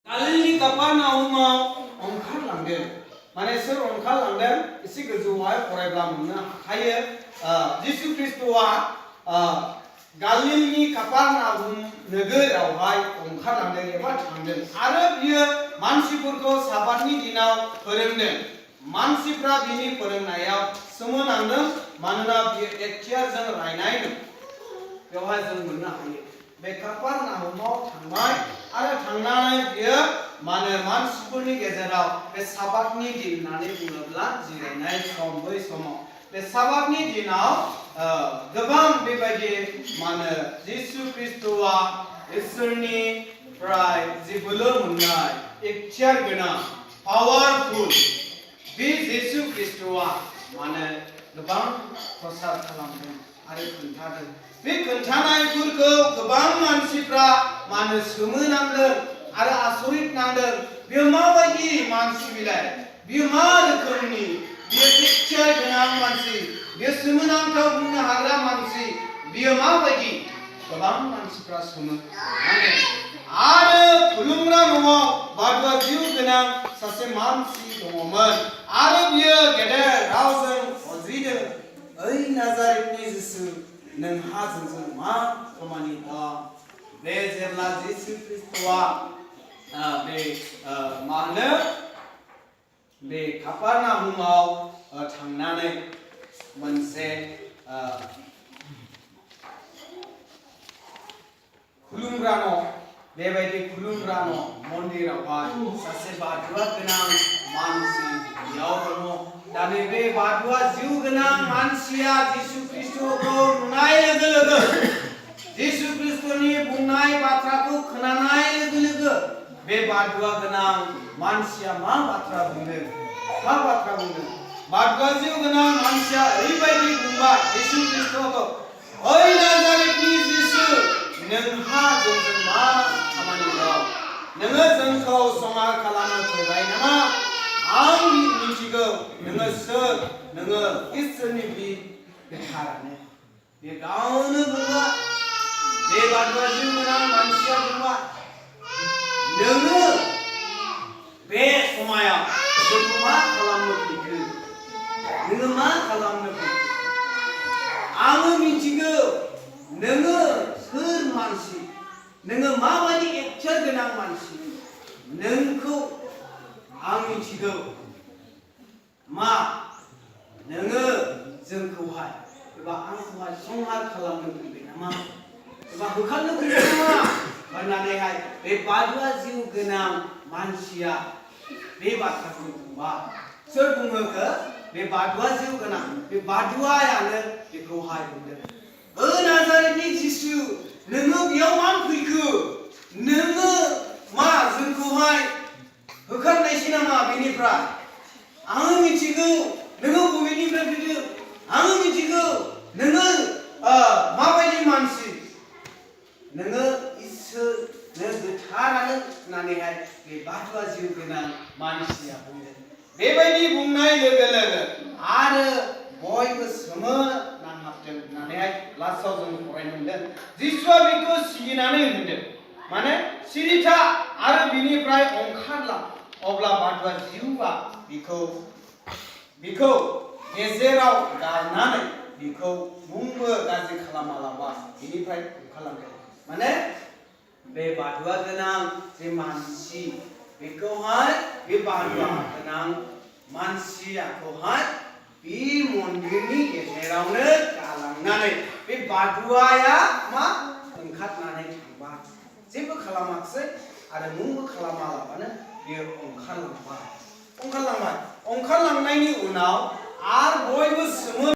갈릴리 가파나움आव ओंखारलांदों माने सोर ओंखारलांदों एसे गोजौआव फरायब्ला मोननो हायो जिसु ख्रीष्टआ 갈릴리 가파나움 नोगोरावहाय ओंखारलांदों एबा थांदों आरो बियो मानसिफोरखौ साबातनि दिनाव फोरोंदों मानसिफ्रा बिनि फोरोंनायाव सोमोनांदों मानोना बियो एखथियारजों रायनायमोन बेवहाय जों मोननो हायो बे कापारनाहुमाव थांबाय आरो थांनानै बियो माने मानसिफोरनि गेजेराव बे साबातनि दिन होननानै बुङोब्ला जिरायनाय सम बै समाव बे साबातनि दिनाव गोबां बेबायदि माने जिसु ख्रीष्टआ इसोरनि फ्राय जि बोलो मोननाय एखथियार गोनां पावारफुल बे जिसु ख्रीष्टआ माने गोबां प्रसार खालामदों आरो खोन्थादों बे खोन्थानायफोरखौ गोबां मानसिफ्रा माने सोमोनांदों आरो आसरित नांदों बियो माबायदि मानसि बिलाय बियो मा रोखोमनि बियो एखथियार गोनां मानसि बियो सोमोनांथाव बुंनो हाग्रा मानसि बियो माबायदि गोबां मानसिफ्रा सोमोनाङो आरो खुलुमग्रा न'आव बाथुआ जिउ गोनां सासे मानसि दङमोन आरो बियो गेदेर रावजों अनज्रिदों ओइ नाजारेतनि जिसु नोंहा जोंजों मा खामानि दं बे जेब्ला जिसु ख्रीष्टआ बे मा होनो बे कापारनाहुमाव थांनानै मोनसे खुलुमग्रा न' बेबायदि खुलुमग्रा न' मन्दिरावहाय सासे बाथुआ गोनां मानसि बेयाव दङ दा नैबे बाथुआ जिउ गोनां मानसिया जिसु ख्रीष्टखौ नुनाय लोगो लोगो जिसु ख्रीष्टनि बुंनाय बाथ्राखौ खोनानाय लोगो लोगो बे बाथुआ गोनां मानसिया मा बाथ्रा बुंदों बाथुआ जिउ गोनां मानसिया ओरैबायदि बुंबाय जिसु ख्रीष्टखौ ओइ नाजारेतनि जिसु नोंहा जोंजों मा खामानि दं नोङो जोंखौ संहार खालामनो फैबाय नामा आं मिथिगौ नोङो सोर नोङो इसोरनि बिथारानो बे गावनो बुंबाय बे बाथुआ जिउ गोनां मानसिया बुंबाय नोङो बे समायाव जोंखौ मा खालामनो फैखो नोङो मा खालामनो फैखो आङो मिथिगौ नोङो सोर मानसि नोङो माबायदि एखथियार गोनां मानसि नोंखौ आं मिथिगौ मा नोङो जोंखौहाय एबा आंखौहाय संहार खालामनो फैबाय नामा एबा होखारनो फैबाय नामा होननानैहाय बे बाथुआ जिउ गोनां मानसिया बे बाथ्राखौ बुंबाय सोर बुङो बे बाथुआ जिउ गोनां बे बाथुआयानो बेखौहाय बुंदों ओ नाजारेतनि जिसु नोङो बेयाव मा फैखो नोङो मा जोंखौहाय होखारनायसै नामा बेनिफ्राय आङो मिथिगौ नोङो बबेनिफ्राय फैदों आङो मिथिगौ नोङो माबायदि मानसि नोङो इसोरनो गोथारानो होननानैहाय बे बाथुआ जिउ गोनां मानसिया बुंदों बेबायदि बुंनाय लोगो लोगो आरो बयबो सोमोनांहाबदों होननानैहाय लास्टआव जों फरायनो मोनदों जिसुआ बेखौ सिगिनानै होनदों माने सिरिथा आरो बिनिफ्राय ओंखारलां अब्ला बाथुआ जिउआ बिखौ गेजेराव गारनानै बिखौ मुंबो गाज्रि खालामालाबा बिनिफ्राय ओंखारलांदों माने बे बाथुआ गोनां जे मानसि बेखौहाय बे बाथुआ गोनां मानसियाखौहाय बे मन्दिरनि गेजेरावनो गालांनानै बे बाथुआया मा ओंखारनानै थांबाय जेबो खालामाखिसै आरो मुंबो खालामालाबानो बियो ओंखारलांबाय ओंखारलांनायनि उनाव आरो बयबो